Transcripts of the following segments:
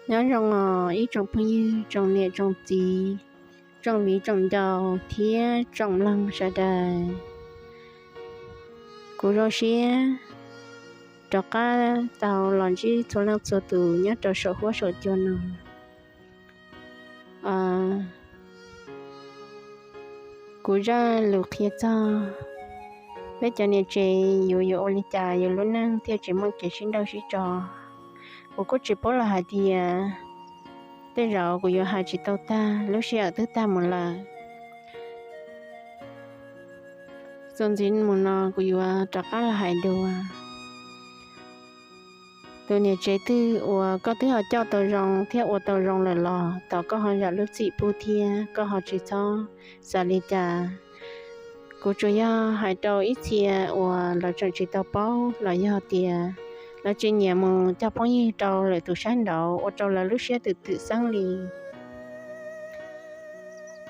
Nyob zoo os ib tsoom phooj ywg, tsoom niam tsoom txiv, tsoom viv tsoom ncaus thiab tsoom mloog sawv daws. Kuv zoo siab rov qab tau los ntsib txhua leej txhua tus nyob rau saum huab saum cua no. Kuv zaj lus qhia txog peb cov niam tsev yuav yuav ua li cas yus lub neej thiaj tsis muaj kev sib nrauj sib tso. Kuv kuj tsis paub los hais tias tej zaum kuv yuav hais tsis tau tag, lub sij hawm twb tag mus lawm. Txuas ntxiv mus no kuv yuav rov qab los hais dua. Tus niam tsev twg uas koj twb ho coj tau zoo thiab ua tau zoo lawm los thov koj ho zam lub txim pub thiab koj ho tsis txhob xav li cas. Kuv tsuas yog hais rau ib txhia uas lawv tseem tsis tau paub los yog tias lawv tsis nyiam mus cog phooj ywg rau lwm tus saib nraud ua rau lawv lub siab twm twm xeeb li.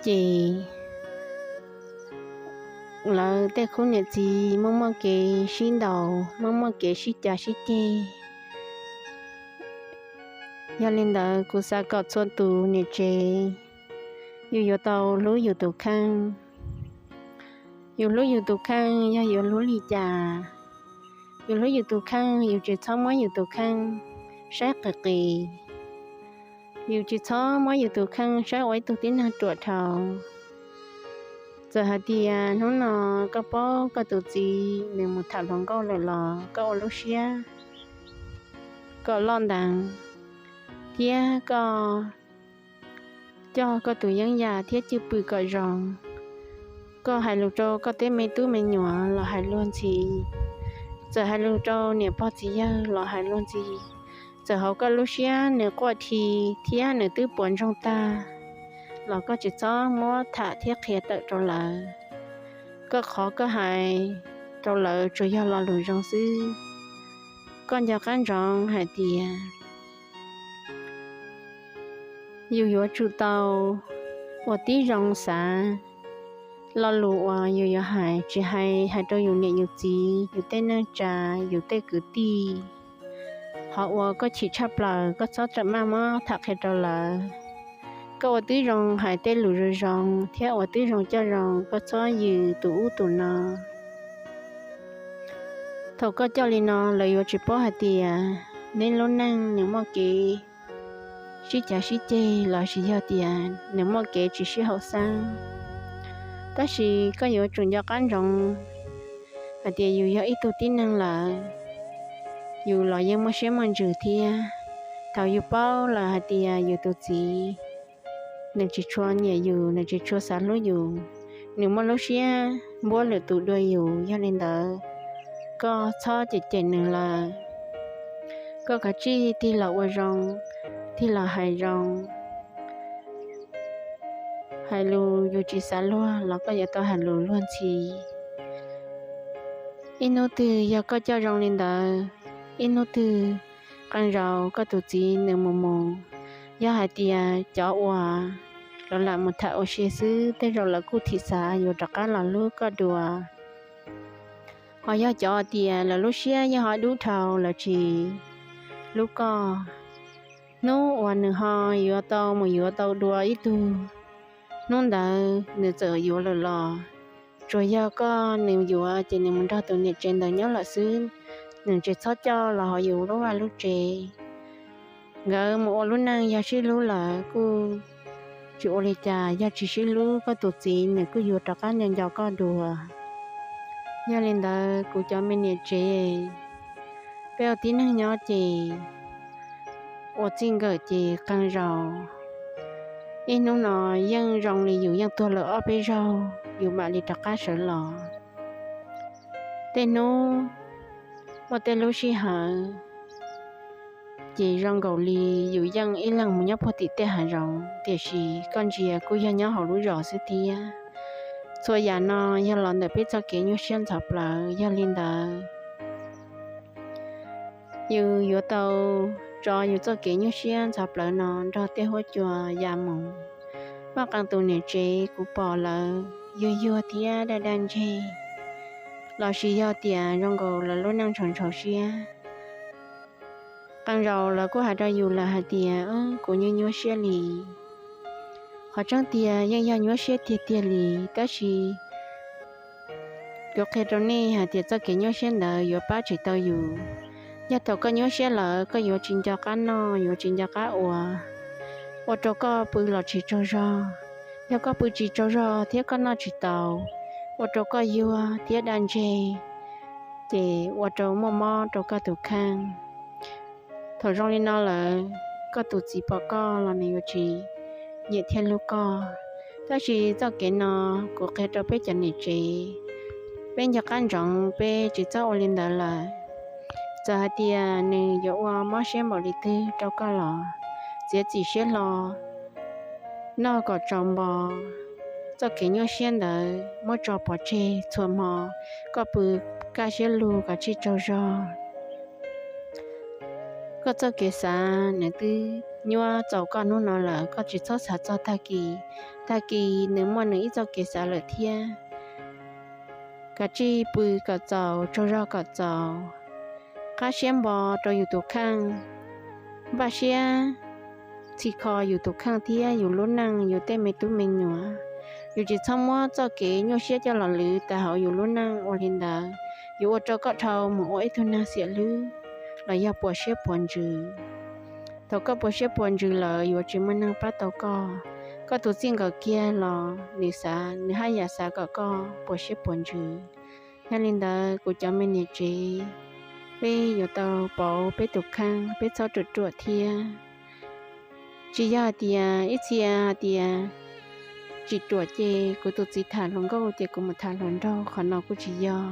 Ces lawv tej khub niam txiv muaj muaj kev sib ntaus, muaj muaj kev sib cav sib ceg. Yog li ntawd kuv xav kom txhua tus niam tsev yus yuav tau hlub yus tus kheej. Yus hlub yus tus kheej yog yuav hlub li cas? Yus hlub yus tus kheej yus tsis txhob muab yus tus kheej saib qis qis. Yus tsis txhob muab yus tus kheej saib ua ib tug tib neeg ruam dhau. Txawm hais tias hnub no koj paub koj tus txiv nws mus tham hluas nkauj lawm los koj ua lub siab kom loj nteev thiab koj coj koj tus yeeb yam thiab cwj pwm kom zoo. Koj hais lus rau koj tej me tub me nyuam los hais luag ntxhi. Txawm hais lus rau niam pog txiv yawg los hais luag ntxhi. Txawm hauv koj lub siab nws quaj dhi thiab nws twb puas ntsoog tag los koj tsis txhob muab tham thiab qhia tawm rau lawv. Koj qhov koj hais rau lawv tsuas yog lo lus zoo xwb. Koj nco qab ntsoov hais tias yus yuav tsum tau ua tib zoo xav lo lus uas yus yuav hais, tsis hais hais rau yus niam yus txiv, yus tej neej tsa, yus tej kwv tij. Qhov uas koj chim tshaj plaws koj txhob txawm maj muab tham qhia rau lawv. Koj ua tib zoo hais tej lus zoo zoo thiab ua tib zoo coj zoo, koj txhob yws tus ub tus no. Thaum koj coj li no lawv yuav tsis paub hais tias neb lub neej nws muaj kev sib cav sib ceg lossis yog tias nws muaj kev tsis sib haum xeeb. Tab sis koj yuav tsum nco qab ntsoov hais tias yus yog ib tug tib neeg lawm, yus los yeej muaj siab muaj ntsws thiab. Thaum yus paub lawm hais tias yus tus txiv nws tsis tshua nyiam yus, nws tsis tshua xav hlub yus, nws muaj lub siab npuab lwm tus dua yus, yog li ntawd koj txhob cem cem nws lawm. Koj kav tsij tig los ua zoo, tig los hais zoo. Hais lus yus tsis xav luag los koj yuav tau hais lus luag ntxhi. Ib hnub twg yog koj coj zoo li ntawd, ib hnub twg qee zaus koj tus txiv nws mus mus, yog hais tias cov uas lawv lam mus tham ua si xwb, tej zaum lawv kuj thim xav yuav rov qab los hlub koj dua. Ho yog cov tias lawv lub siab yeej ho dub dhau, lawv tsis hlub koj, hnub uas nws ho yuav tau mus yuav tau dua ib tug, hnub ntawd nws txawm yuav lawm los tsuas yog koj nws yuav ces nws mus nrog tus niam tsev ntawd nyob lawm xwb, nws tsis txhob coj los hauv yus lub vaj lub tsev. Nkawd mus ua lub neej yog sib hlub lawm kuj tsis ua li cas, yog tsis sib hlub koj tus txiv nws kuj yuav rov qab nco nco koj dua. Yog li ntawd kuv cov me niam tsev, peb ua tib neeg nyob ces ua txij nkawm ces qee zaus, ib hnub no yeej zoo li yus yeej tuag lawm ob peb zaug yus mam li rov qab sawv los. Tej hnub muaj tej lub sij hawm ces zoo nkaus li yus yeej ib leeg mus nyob puag tim tej hav zoov, tiam sis koj ntsia kuj yog nyob hauv lub zos xwb thiab. Txhua yam no yog los ntawm peb txoj kev nyuaj siab ntxhov plawv. Yog li ntawd, yus yuav tau tso yus txoj kev nyuaj siab ntxhov plawv no nrog tej huab cua ya mus. Muaj qee tus niam tsev kuv pom lawv yuag yuag thiab daj daj ntseg, lossis yog tias zoo nkaus lawv lub neej ntshau ntshau siab. Qee zaus lawv kuj hais rau yus lawm hais tias, kuv nyuaj nyuaj siab li. Qhov tseeb tiag yeej yog nyuaj siab tiag tiag li, tab sis kuv qhia rau nej hais tias txoj kev nyuaj siab ntawd yuav pab tsis tau yus. Yog thaum koj nyuaj siab lawm koj yuav tsis nco qab noj, yuav tsis nco qab ua, ua rau koj pw los tsis tsaug zog. Yog koj pw tsis tsaug zog thiab koj noj tsis tau, ua rau koj yuag thiab daj ntseg, ces ua rau muaj mob rau koj tus kheej. Thaum zoo li no lawm, koj tus txiv pom koj los nws yuav tsis nyiam thiab hlub koj. Tab sis txoj kev no kuv qhia rau peb cov niam tsev, peb nco qab ntsoov peb tsis txhob ua li ntawd lawm. Txawm hais tias nws yuav ua mob siab npaum li twg rau koj los txiav txim siab hlo, noj kom tsaus npo. Txoj kev nyuaj siab ntawd muab tso pov tseg txhua hmo, koj pw kaj siab lug kom tsij tsaug zog. Koj txoj kev xav nws twb nyuaj txaus koj hnub no lawm, koj tsis txhob xav txog tag kis. Tag kis nws muaj nws ib txoj kev xav lawm thiab. Kav tsij pw kom txaus, tsaug zog kom txaus, qab siab npo rau yus tus kheej, npaj siab txhim kho yus tus kheej thiab yus lub neej, yus tej me tub me nyuam. Yus tsis txhob muab txoj kev nyuaj siab coj los lwv tas hauv yus lub neej ua li ntawd, yuav ua rau koj dhau mus ua ib tug neeg xiam hlwb los yog puas siab puas ntsws. Thaum koj puas siab puas ntsws lawm yuav tsis muaj neeg pab tau koj. Koj tus txij nkawm kiag los nws xav, nws haj yam xav kom koj puas siab puas ntsws. Yog li ntawd kuv cov me niam tsev, peb yuav tau pauv peb tus kheej, peb txhob ruam ruam thiab. Tsis yog hais tias ib txhia hais tias tsis ruam ces kuv tus txiv tham hluas nkauj ces kuv mus tham hluas nraug, qhov no kuj tsis yog.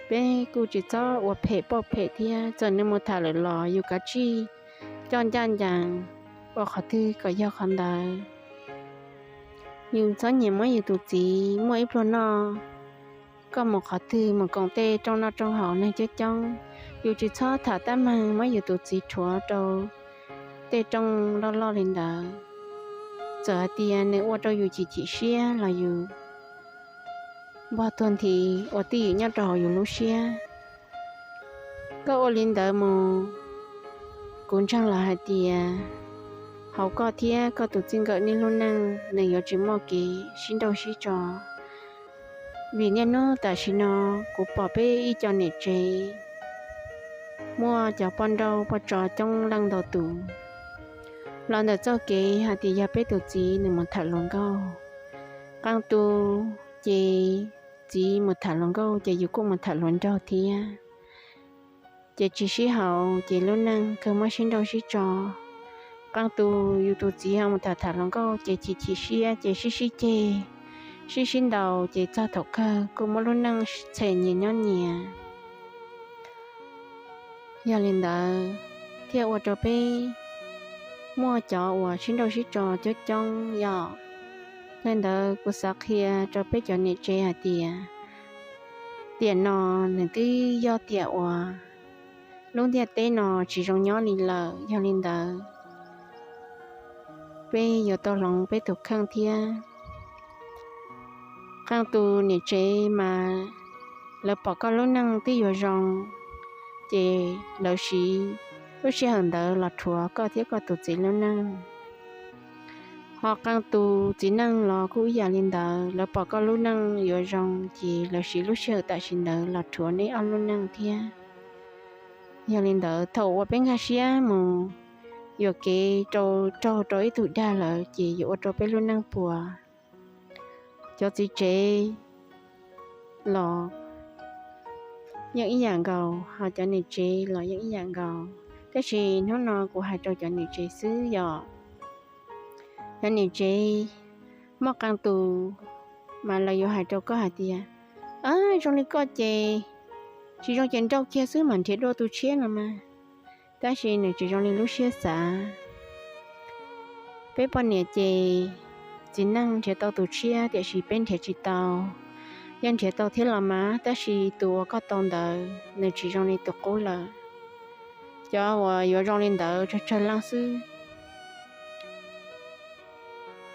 Peb kuj tsis txhob ua phem pauj phem thiab, txawm nws mus tham lawm los yus kav tsij coj ncaj ncees ua qhov twg kom yog qhov ntawd. Yus txhob nyiam muab yus tus txiv muaj ib pluag noj, koj mus qhov twg mus koom tej rooj noj rooj haus neeg coob coob, yus tsis txhob tham tab meeg muab yus tus txiv rhuav rau tej rooj loj loj li ntawd. Txawm hais tias nws ua rau yus chim chim siab los yus npog tuag nthi ua twj ywm nyob rau hauv yus lub siab. Koj ua li ntawd mus, kuv ntseeg los hais tias hauv koj thiab koj tus txij nkawm nej lub neej nws yuav tsis muaj kev sib nrauj sib tso. Vim niaj hnub tam sim no kuv pom peb ib co niam tsev muaj cov poj nrauj poj tso coob leej ntau tus los ntawm txoj kev hais tias yog peb tus txiv nws mus tham hluas nkauj. Qee tus ces txiv mus tham hluas nkauj ces yus kuj mus tham hluas nraug thiab, ces tsis sib haum ces lub neej kawg muab sib nrauj sib tso. Qee tus yus tus txiv ho mus tham tham hluas nkauj ces chim chim siab ces sib sib ceg, sib sib ntaus ces txog thaum kawg kuj muab lub neej txhem nyias nyob nyias. Yog li ntawd thiaj ua rau peb muaj cov uas sib nrauj sib tso coob coob yom. Li ntawd kuv xav qhia rau peb cov niam tsev hais tias tiam no nws twb yog tiam uas lub ntiaj teb no tsis zoo nyob li lawm. Yog li ntawd peb yuav tau hloov peb tus kheej thiab. Qee tus niam tsev mas lawv pom koj lub neej twb yuav zoo, ces lawv siv lub sij hawm ntawd los rhuav koj thiab koj tus txiv lub neej. Ho qee tus txiv neej los kuj ib yam li ntawd, lawv pom koj lub neej yuav zoo ces lawv siv lub sij hawm tam sim ntawd los rhuav neb ob lub neej thiab. Yog li ntawd thaum uas peb nkag siab mus yuam kev rau raug rau ib tug dag lawm ces yuav ua rau peb lub neej puas. Cov txiv tsev los yeej ib yam nkaus, ho cov niam tsev los yeej ib yam nkaus, tab sis hnub no kuv hais rau cov niam tsev xwb yom. Cov niam tsev, muaj qee tus mas lawv yuav hais rau koj hais tias, zoo li koj ces tsis zoo ces nrauj kiag xwb mam nrhiav dua tus tshiab no mas. Tab sis nws tsis zoo li lub siab xav. Peb poj niam ces txiv neej nrhiav tau tus tshiab tiam sis peb nrhiav tsis tau. Yog nrhiav tau thiab los mas, tab sis tus uas koj tau ntawd nws tsis zoo li tus qub lawm. Cov uas yuav zoo li ntawd tsawg tsawg leej xwb.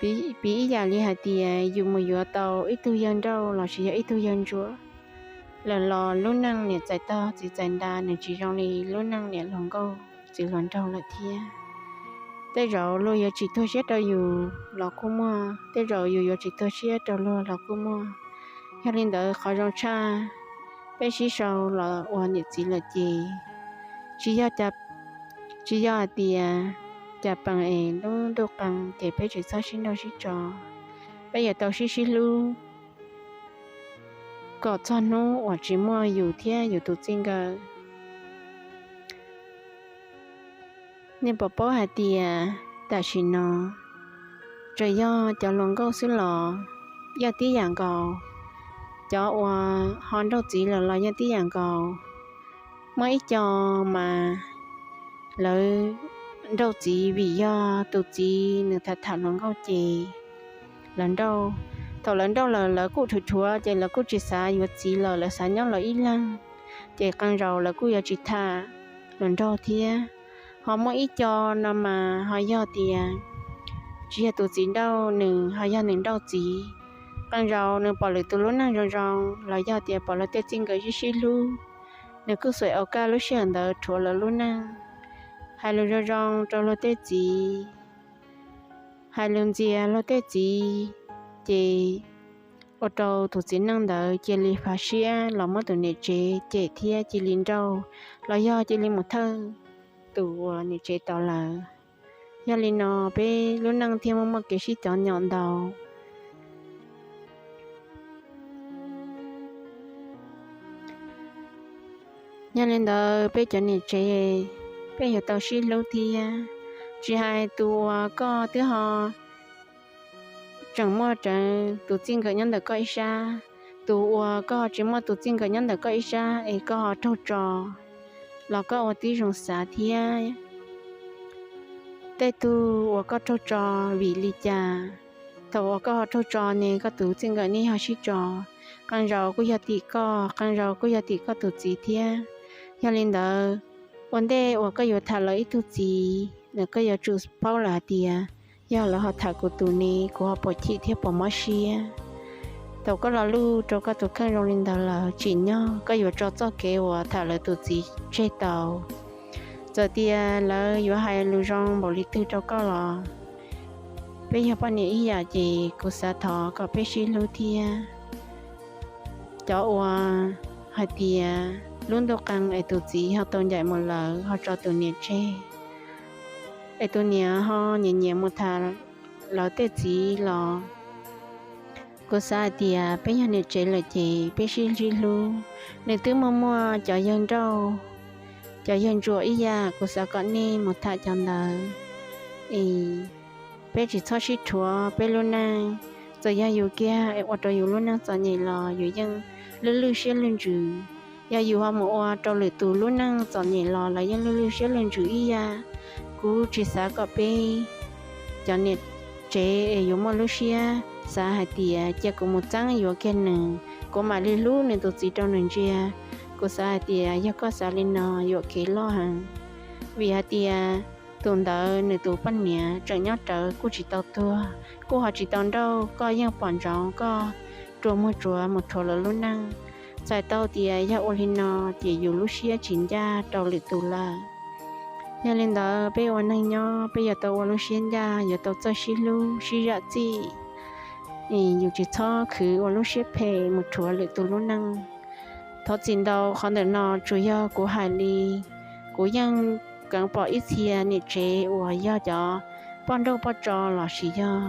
Piv ib yam li hais tias yus mus yuav tau ib tug yawg nrauj lossis yog ib tug yawg ntsuag, lawm los lub neej niam txais tog txiv txais nta nws tsis zoo li lub neej niam hluas nkauj txiv hluas nraug lawm thiab. Tej zaum luag yuav tsis tuag siab rau yus los kuj muaj, tej zaum yus yuav tsis tuag siab rau luag los kuj muaj. Yog li ntawd qhov zoo tshaj peb sib sau los ua niam txiv lawm ces tsis yog, tsis yog hais tias cas pees es lub ntuj qee ces peb tsis txhob sib nrauj sib tso. Peb yuav tau sib sib hlub kom txog hnub uas tsis muaj yus thiab yus tus txij nkawm. Nej puas paub hais tias tam sim no tsuas yog cov hluas nkauj xwb los yeej tib yam nkaus, cov uas ho nrauj txiv lawm los yeej tib yam nkaus. Muaj ib co mas lawv nrauj txiv vim yog tus txiv nws tham tham hluas nkauj ces lawv nrauj. Thaum lawv nrauj lawm lawv kuj dhuav dhuav ces lawv kuj tsis xav yuav txiv lawm, lawv xav nyob lawv ib leeg, ces qee zaus lawv kuj yuav tsis tham hluas nraug thiab. Ho muaj ib co no mas ho yog tias tsis yog tus txiv nrauj nws, ho yog nws nrauj txiv. Qee zaus nws pom lwm tus lub neej zoo zoo los yog tias pom luag tej txij nkawm sib sib hlub, nws kuj xuas ua kaj lub sij hawm ntawd rhuav lawv lub neej, hais lus zoo zoo rau luag tej txiv, hais lus ntxias luag tej txiv, ces ua rau tus txiv neej ntawd cia li fav siab los muab tus niam tsev cem thiab cia li nrauj, los yog cia li mus thawj tus uas niam tsev tod lawm. Yog li no peb lub neej thiaj muaj muaj kev sib cov nyom ntau. Yog li ntawd peb cov niam tsev, peb yuav tau sib hlub thiab. Tsis hais tus uas koj twb ho tseem muaj rawv tus txij nkawm nyob ntawm koj ib sab, tus uas koj ho tsis muaj tus txij nkawm nyob ntawm koj ib sab es koj ho raug tso, los koj ua tib zoo xav thiab. Tej tug uas koj raug tso vim li cas? Thaum uas koj ho raug tso ne koj tus txij nkawm nej ho sib tso, qee zaus kuj yog tim koj, qee zaus kuj yog tim koj tus txiv thiab. Yog li ntawd, ua ntej uas koj yuav tham lawv ib tug txiv, koj yuav tsum paub lawm hais tias yog lawv ho tham kuv tus ne kuv ho puas chim thiab puas mob siab. Thaum koj los luj rau koj tus kheej zoo li ntawd lawm, tsim nyog koj yuav tso txoj kev uas tham lawv tus txiv tseg tau. Txawm tias lawv yuav hais lus zoo npaum li twg rau koj los, peb yog poj niam ib yam ces kuv xav thov kom peb sib hlub thiab. Cov uas hais tias lub ntuj qee es tus txiv ho tau ncaim mus lawm ho tso tus niam tseg, es tus niam ho nyiam nyiam mus tham lawv tej txiv los, kuv xav hais tias peb yog niam tsev lawm ces peb sib sib hlub. Nws twb muaj muaj cov yawg nrauj, cov yawg ntsuam ib yam, kuv xav kom nej mus tham cov ntawd es peb tsis txhob sib rhuav peb lub neej. Txawm yog yus kiag ua rau yus lub neej txom nyem los yus yeej lwj lwj siab lwj ntsws. Yog yus ho mus ua rau lwm tus lub neej txom nyem los lawv yeej lwj lwj siab lwj ntsws ib yam. Kuv tsis xav kom peb cov niam tsev es yuav muaj lub siab xav hais tias cia kuv mus txeeb yuav kiag nws, kuv mam li hlub nws tus txiv rau nws ntsia. Kuv xav hais tias yog koj xav li no yuam kev loj heev, vim hais tias tus ntawd nws tus poj niam tseem nyob rawv kuj tsis tau tuag, kuj ho tsis tau nrauj, koj yeej pom ntsoov koj rua muag tsuav mus rhuav lawv lub neej. Txhais tau tias yog ua li no ces yus lub siab tsis ncaj rau lwm tus lawm. Yog li ntawd peb ua neeg nyob peb yuav tau ua lub siab ncaj, yuav tau txawj sib hlub sib zam txim, yus tsis txhob khwv ua lub siab phem mus rhuav lwm tus lub neej. Thov txim ntau, qhov ntawm no tsuas yog kuv hais li. Kuv yeej keev pom ib txhia niam tsev uas yog cov poj nrauj poj tso los sis yog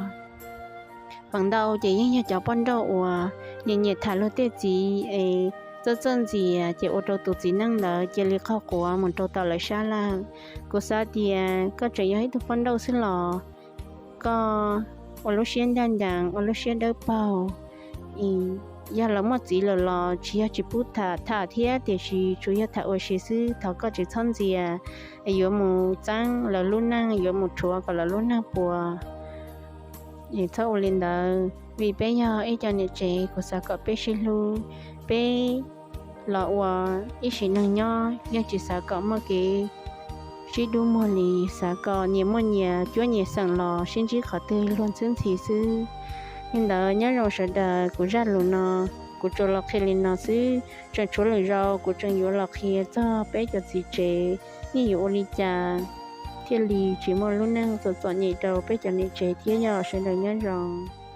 feem ntau ces yeej yog cov poj nrauj uas nyiam nyiam tham luag tej txiv es txawj txawj ntxias ces ua rau tus txiv neej ntawd cia li qaug quav mus rau tom lawv sab lawm. Kuv xav tias koj tseem yog ib tug poj nrauj xwb los koj ua lub siab ncaj ncees, ua lub siab dawb paug. Yog lawv muaj txiv lawm los tsis yog tsis pub tham, tham thiab tiam sis tsuas yog tham ua si xwb. Thov koj tsis txhob ntxias yuav mus txeeb lawv lub neej, yuav mus rhuav kom lawv lub neej puas. Txhob ua li ntawd, vim peb yog ib co niam tsev, kuv xav kom peb sib hlub, peb los ua ib sim neej nyob yeej tsis xav kom muaj kev sib dub muag li, xav kom nyias muaj nyias cuab nyias xeem los sib ntsib qhov twg luag ntxhwb ntxhi xwb. Li ntawd nyob zoo sawv daws, kuv zaj lus no Kuv tsuas los qhia li no xwb, tseem tshuav lwm zaus kuv tseem yuav los qhia txog peb cov txiv tsev yeej yuav ua li cas thiaj li tsis muaj lub neej txom txom nyem rau peb cov niam tsev thiab. Yog sawv daws nyob zoo.